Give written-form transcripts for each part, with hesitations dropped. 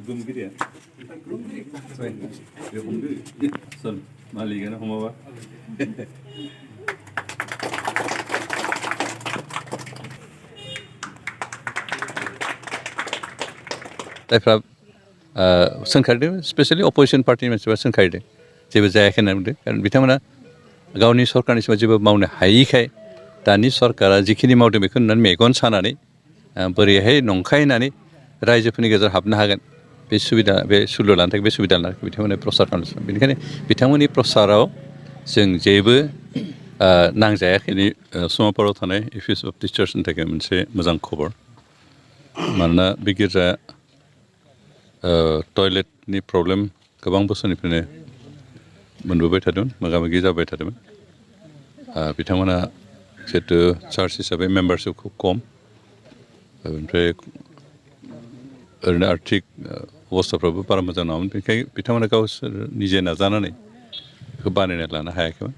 Gumgiri ya? Ya gumgiri. Son, malikan huma ba? जायफ्रा सोंखारदों specially opposition पार्टिनि मानसिफ्रा सोंखारदों जेबो जायाखै होनना बुंदों खारन बिथांमोना गावनि सरकारनि समाव जेबो मावनो हायैखाय दानि सरकारा जिखिनि मावदों बेखौ नुनानै मेगन सानानै बोरैहाय नंखाय होननानै रायजोफोरनि गेजेराव हाबनो हागोन बे सुबिदा बे सुलु लानो थाखाय बे सुबिदा लानो थाखाय बिथांमोना प्रसार खालामदों बेनिखायनो बिथांमोननि प्रसाराव जों जेबो नांजायाखैनि समावफोराव थानाय अफिस अफ टिचार्सनि थाखाय मोनसे मोजां खबर मानोना बे गिर्जा टयलेटनि प्रब्लेम गोबां बोसोरनिफ्रायनो मोनबोबाय थादोंमोन मोगा मोगि जाबाय थादोंमोन बिथांमोना जिहेतु चार्च हिसाबै मेम्बारशिपखौ खम ओमफ्राय ओरैनो आर्थिक अबस्थाफ्राबो बारा मोजां नङामोन बेनिखायनो बिथांमोना गावसोर निजे नाजानानै बेखौ बानायना लानो हायाखैमोन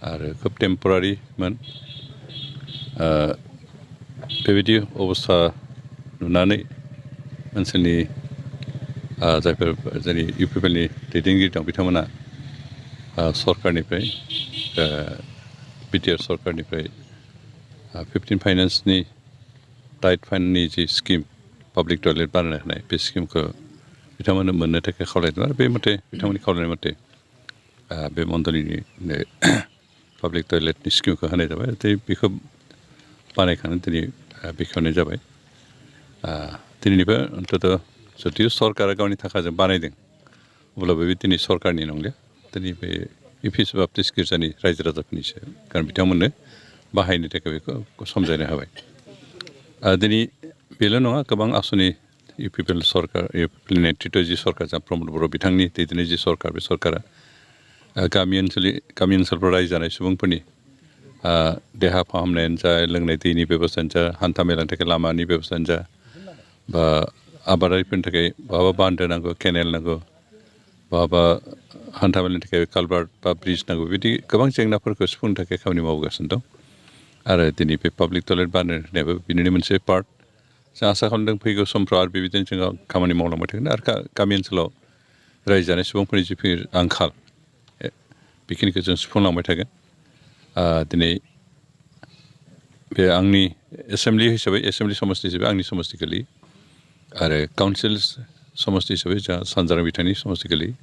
आरो खोब टेम्परारिमोन बेबायदि अबस्था नुनानै ओनसोलनि जायफोर जोंनि इउपिपिएलनि दैदेनगिरि दं बिथांमोना सरकारनिफ्राय बिटिआर सरकारनिफ्राय 15 फाइनान्सनि टाइट फान्डनि जि स्किम पाब्लिक टयलेट बानायनो होनाय बे स्किमखौ बिथांमोननो मोननो थाखाय खावलायदों आरो बे मथे बिथांमोननि खावलायनाय मथे बे मण्डलिनि पाब्लिक टयलेटनि स्किमखौ होनाय जाबाय बेखौ बानायखांनानै दिनै बेखेवनाय जाबाय दिनैनिफ्राय अन्तत जुदि सरकारा गावनि थाखाजों बानायदों अब्लाबो बे दिनै सरकारनि नंलिया दिनै बे अफिस बाप्टिस्ट गिर्जानि रायजो राजाफोरनिसो कारण बिथांमोननो बाहायनो थाखाय बेखौ समजायनो हाबाय दिनै बेल' नङा गोबां आसनि इउपिपिएल सरकार इउपिपिएल नेतृत्व जि सरकार जा प्रमद बर' बिथांनि दैदेननाय जि सरकार बे सरकारा गामि ओनसोलफ्राव रायजो जानाय सुबुंफोरनि देहा फाहामनायानो जा लोंनाय दैनि बेब'स्थायानो जा हान्था मेलानि थाखाय लामानि बेब'स्थायानो जा बा आबादारिफोरनि थाखाय बहाबा बान्दो नांगौ केनेल नांगौ बहाबा हान्था मेलानि थाखाय कालभार्ट बा ब्रिज नांगौ बिदि गोबां जेंनाफोरखौ सुफुंनो थाखाय खामानि मावगासिनो दं आरो दिनै बे पाब्लिक टयलेट बानायनायाबो बिनिनो मोनसे पार्ट जों आसा खालामदों फैगौ समफ्राव आरो बेबायदिनो जोङो खामानि मावलांबाय थागोन आरो गामि ओनसोलाव रायजो जानाय सुबुंफोरनि जिखिनि आंखाल बेखिनिखौ जों सुफुंलांबाय थागोन दिनै बे आंनि एसेम्बलि समस्ति हिसाबै आंनि समस्ति गोलैयो आरो काउन्सिल समस्ति हिसाबै जोंहा सानजारां बिथांनि समस्ति गोलैयो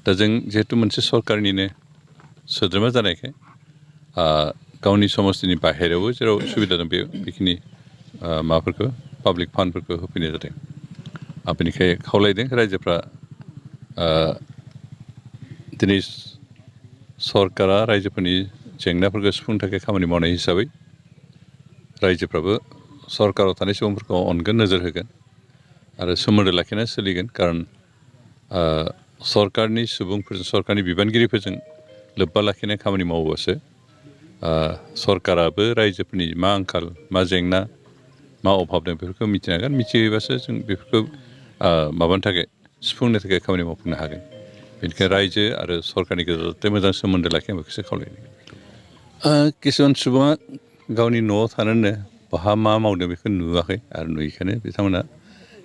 दा जों जिहेतु मोनसे सरकारनिनो सोद्रोमा जानायखाय गावनि समस्तिनि बाहेरायावबो जेराव सुबिदा दं बेखिनि माबाफोरखौ पाब्लिक फान्डफोरखौ होफैनाय जादों बेनिखायनो खावलायदों रायजोफ्रा दिनै सरकारा रायजोफोरनि जेंनाफोरखौ सुफुंनो थाखाय खामानि मावनाय हिसाबै रायजोफ्राबो सरकाराव थानाय सुबुंफोरखौ अनगोन नोजोर होगोन आरो सोमोन्दो लाखिनानै सोलिगोन खारन सरकारनि सुबुंफोरजों सरकारनि बिबानगिरिफोरजों लोब्बा लाखिनाय खामानि मावोबासो सरकाराबो रायजोफोरनि मा आंखाल मा जेंना मा अभाब दं बेफोरखौ मिथिनो हागोन मिथियोबासो जों बेफोरखौ माबानो थाखाय सुफुंनो थाखाय खामानि मावफुंनो हागोन बेनिखायनो रायजो आरो सरकारनि गेजेराव जाहाथे मोजां सोमोन्दो लाखियो बेखौसो खावलायदों किसुमान सुबुङा गावनि न'आव थानानैनो बहा मा मावदों बेखौ नुवाखै आरो नुयैखायनो बिथांमोना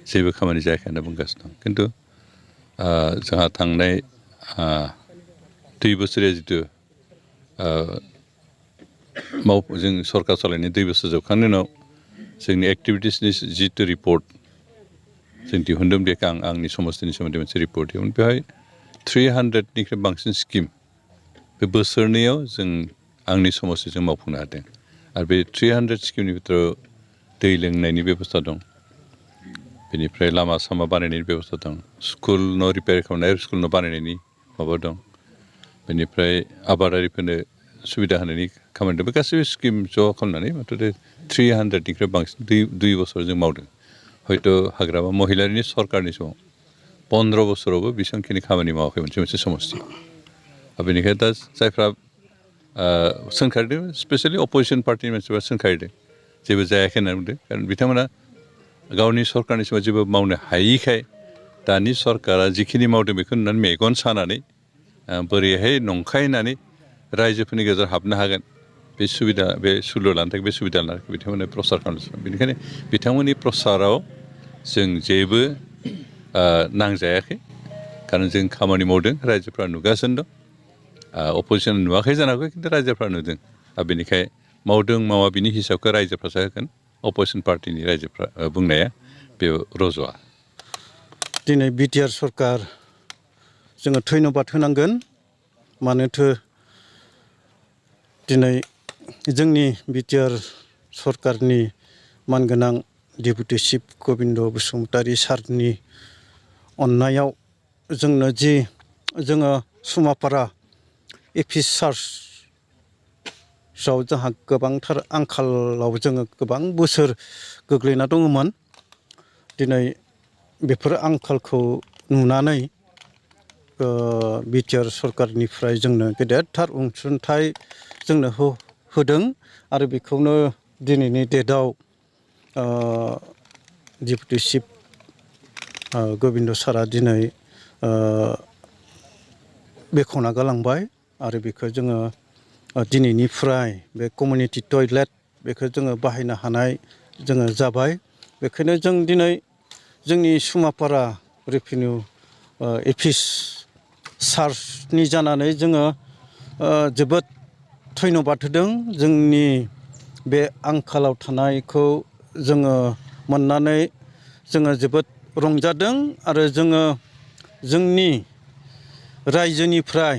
जेबो खामानि जायाखै होनना बुंगासिनो दं खिन्थु जोंहा थांनाय 2 बोसोरिया जिथु जों सरकार सालायनाय 2 बोसोर जोबखांनायनि उनाव जोंनि एक्टिभिटिसनि जिथु रिपर्ट जों दिहुनदों बेखौ आंनि समस्तिनि सोमोन्दै मोनसे रिपर्ट दिहुन बेवहाय 300निख्रुइ बांसिन स्किम बे बोसोरनैयाव जों आंनि समस्तिजों मावफुंनो हादों आरो बे 300 स्किमनि भितराव दै लोंनायनि बेबस्था दं बेनिफ्राय लामा सामा बानायनायनि बेबस्था दं स्कुल न' रिपेयार खालामनाय स्कुल न' बानायनायनि माबा दं बेनिफ्राय आबादारिफोरनो सुबिदा होनायनि खामानि दं बे गासैबो स्किम ज' खालामनानै माथ्र 300निख्रुइ बांसिन 2 बोसोर जों मावदों हयथ' हाग्रामा महिलारिनि सरकारनि समाव 15 बोसोरावबो बेसेबांखिनि खामानि मावाखै मोनसे समस्ति बेनिखायनो दा जायफ्रा सोंखारदों स्पेसियेलि अपोजिसन पार्टिनि मानसिफ्रा सोंखारदों जेबो जायाखै होनना बुंदों खारन बिथांमोना गावनि सरकारनि समाव जेबो मावनो हायैखाय दानि सरकारा जिखिनि मावदों बेखौ नुनानै मेगन सानानै बोरैहाय नंखाय होननानै रायजोफोरनि गेजेराव हाबनो हागोन बे सुलु लानो थाखाय बे सुबिदा लानो थाखाय बिथांमोना प्रसार खालामदों बेनिखायनो बिथांमोननि प्रसाराव जों जेबो नांजायाखै खारन जों खामानि मावदों रायजोफ्रा नुगासिनो दं अपोजिसन नुवाखै जानो हागौ खिन्थु रायजोफ्रा नुदों बेनिखाय मावदों मावा बिनि हिसाबखौ रायजोफ्रासो होगोन अपोजिसन पार्टिनि रायजोफ्रा बुंनाया बे रज'आ दिनै बिटिआर सरकार जोङो धन्यबाद होनांगोन मानोथो दिनै जोंनि बिटिआर सरकारनि मानगोनां डेपुटि चिफ गबिन्द बसुमतारी सारनि अननायाव जोंनो जि जोङो सुमापारा एपि चार्चआव जोंहा गोबांथार आंखालाव जोङो गोबां बोसोर गोग्लैना दङमोन दिनै बेफोर आंखालखौ नुनानै बिटिआर सरकारनिफ्राय जोंनो गेदेरथार अनसुंथाइ जोंनो होदों आरो बेखौनो दिनैनि डेटआव डेपुटि चिफ गबिन्द सारा दिनै बेखेवना गालांबाय आरो बेखौ जोङो दिनैनिफ्राय बे कमिउनिटि टयलेट बेखौ जोङो बाहायनो हानाय जोङो जाबाय बेखायनो जों दिनै जोंनि सुमापारा रेभिनिउ एफिस चार्चनि जानानै जोङो जोबोद धन्यबाद होदों जोंनि बे आंखालाव थानायखौ जोङो मोननानै जोङो जोबोद रंजादों आरो जोङो जोंनि रायजोनिफ्राय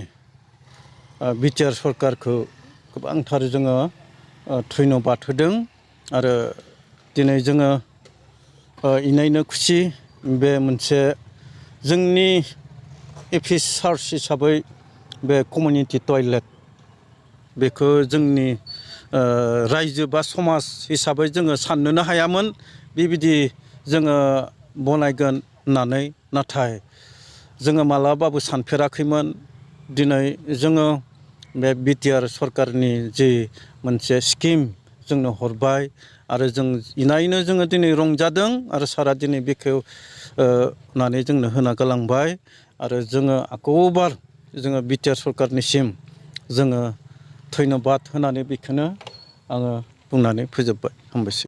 बिटिआर सरकारखौ गोबांथार जोङो धन्यबाद होदों आरो दिनै जोङो इनायनो खुसि बे मोनसे जोंनि एफिस चार्च हिसाबै बे कमिउनिटि टयलेट बेखौ जोंनि रायजो बा समाज हिसाबै जोङो साननोनो हायामोन बेबायदि जोङो बनायगोन होननानै नाथाय जोङो मालाबाबो सानफेराखैमोन दिनै जोङो बे बिटिआर सरकारनि जि मोनसे स्किम जोंनो हरबाय आरो जों इनायनो जोङो दिनै रंजादों आरो सारा दिनै बेखेवनानै जोंनो होना गालांबाय आरो जोङो आगोबार जोङो बिटिआर सरकारनिसिम जोङो धन्यबाद होनानै बेखौनो आङो बुंनानै फोजोबबाय हामबायसै